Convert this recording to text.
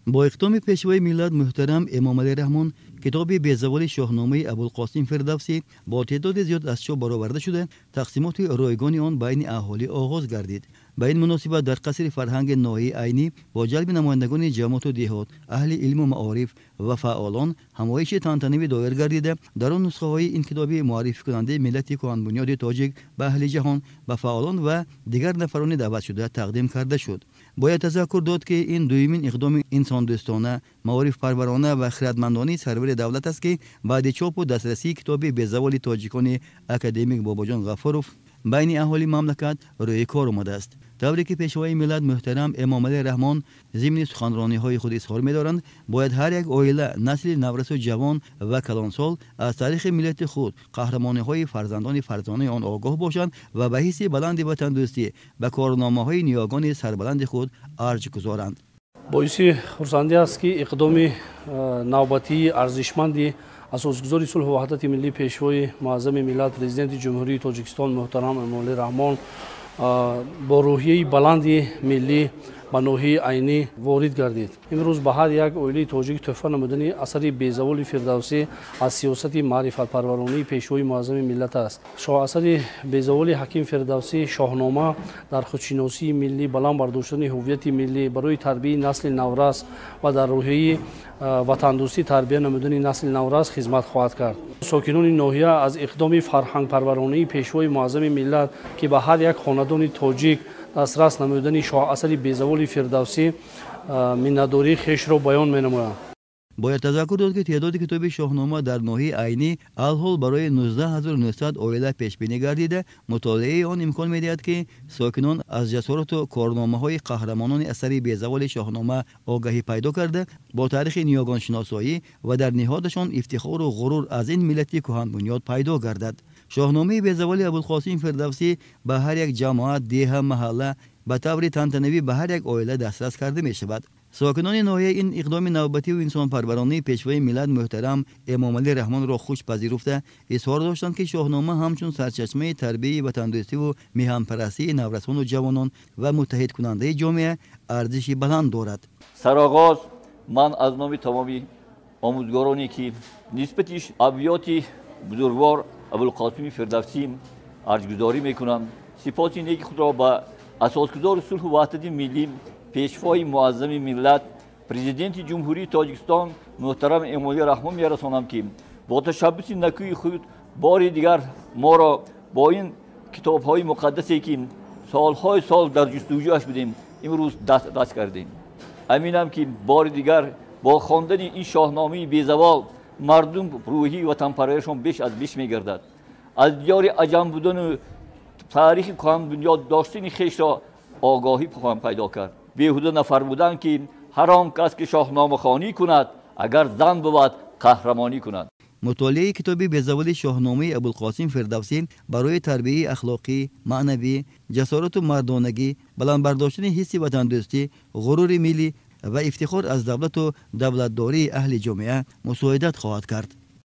Бо иқдоми Пешвои миллат муҳтарам Эмомалӣ Раҳмон китоби безаволи Шоҳномаи Абулқосим Фирдавсӣ бо теъдоди зиёд аз чоп бароварда шуда, тақсимоти ройгони он байни аҳолӣ оғоз гардид. Ба ин муносибат дар қасри фарҳанги ноҳияи Айнӣ бо ҷалби намояндагони ҷамоату деҳот, аҳли илму маориф ва фаъолон ҳамоиши тантанавӣ доир гардида, дар он нусхаҳои ин китоби муаррификунандаи миллати кӯҳанбунёди тоҷик ба аҳли ҷаҳон, ба фаъолон ва дигар нафарони даъватшуда тақдим карда шуд. Бояд тазаккур дод, ки ин дуюмин иқдоми инсондӯстона, маорифпарварона ва хиратмандонаи сарвари давлат аст, ки баъди чопу дастрасии китоби безаволи тоҷикони академик Бобоҷон Ғафуров байни аҳолии мамлакат рӯи кор омадааст. Тавре ки Пешвои миллат муҳтарам Эмомалӣ Раҳмон зимни суханрониҳои худ изҳор медоранд, бояд ҳар як оила, насли наврасу ҷавон ва калонсол аз таърихи миллати худ, қаҳрамониҳои фарзандони фарзонаи он огоҳ бошанд ва ба ҳисси баланди ватандӯстӣ ба корномаҳои ниёгони сарбаланди худ арҷ гузоранд. Боиси хурсандӣ аст, ки иқдоми навбатии арзишманди асосгузори сулҳу ваҳдати миллӣ, Пешвои муаззами миллат, Президенти Ҷумҳурии Тоҷикистон муҳтарам Эмомалӣ Раҳмон бо рӯҳияи баланди миллӣ ба ноҳияи Айнӣ ворид гардид. Имрӯз ба ҳар як оилаи тоҷик тӯҳфа намудани асари безаволи Фирдавсӣ аз сиёсати маърифатпарваронии Пешвои муаззами миллат аст. Шоҳасари безаволи ҳаким Фирдавсӣ, Шоҳнома, дар худшиносии миллӣ, баланд бардоштани ҳуввияти миллӣ, барои тарбияи насли наврас ва дар рӯҳияи ватандӯстӣ тарбия намудани насли наврас хизмат хоҳад кард. Сокинони ноҳия аз иқдоми фарҳангпарваронии Пешвои муаззами миллат, ки ба ҳар як хонадони тоҷик дастрас намудани шоҳасари безаволи Фирдавсӣ, миннатдории хешро баён менамоянд. Бояд тазаккур дод, ки теъдоди китоби Шоҳнома дар ноҳияи Айнӣ алҳол барои 19 900 оила пешбинӣ гардида, мутолиаи он имкон медиҳад, ки сокинон аз ҷасорату корномаҳои қаҳрамонони асари безаволи Шоҳнома огаҳӣ пайдо карда, бо таърихи ниёгоншиносоӣ ва дар ниҳодашон ифтихору ғурур аз ин миллати кӯҳанбунёд пайдо гардад. Шоҳномаи безаволи Абулқосим Фирдавсӣ ба ҳар як ҷамоат, деҳа, маҳалла ба таври тантанавӣ ба ҳар як оила дастрас карда мешавад. Сокинони ноҳия ин иқдоми навбативу инсонпарваронии Пешвои миллат муҳтарам Эмомалӣ Раҳмонро хуш пазируфта, изҳор доштанд, ки Шоҳнома ҳамчун сарчашмаи тарбияи ватандӯстиву меҳанпарастии наврасону ҷавонон ва муттаҳидкунандаи ҷомеа арзиши баланд дорад. Сароғоз ман аз номи тамоми омӯзгороне, ки нисбати абёти бузургвор Абулқосими Фирдавсӣ арҷгузорӣ мекунам, сипоси неки худро ба асосгузори сулҳу ваҳдати миллӣ, Пешвои муаззами миллат, Президенти Ҷумҳурии Тоҷикистон муҳтарам Эмомалӣ Раҳмон мерасонам, ки бо ташаббуси накӯи худ бори дигар моро бо ин китобҳои муқаддасе, ки солҳои сол дар ҷустуҷӯяш будем, имрӯз дастрас кардем. Аминам, ки бори дигар бо хондани ин шоҳномаи безавол мардум рӯҳии ватанпарваришон беш аз беш мегардад, аз диёри аҷам будану таърихи кӯҳанбунёд доштани хешро огоҳӣ хоҳам пайдо кард. Беҳуда нафармуданд, ки ҳар он кас ки шоҳномахонӣ кунад, агар зан бувад, қаҳрамонӣ кунад. Мутолиаи китоби безаволи Шоҳномаи Абулқосим Фирдавсӣ барои тарбияи ахлоқӣ, маънавӣ, ҷасорату мардонагӣ, баланд бардоштани ҳисси ватандӯстӣ, ғурури миллӣ ва ифтихор аз давлату давлатдории аҳли ҷомеа мусоидат хоҳад кард.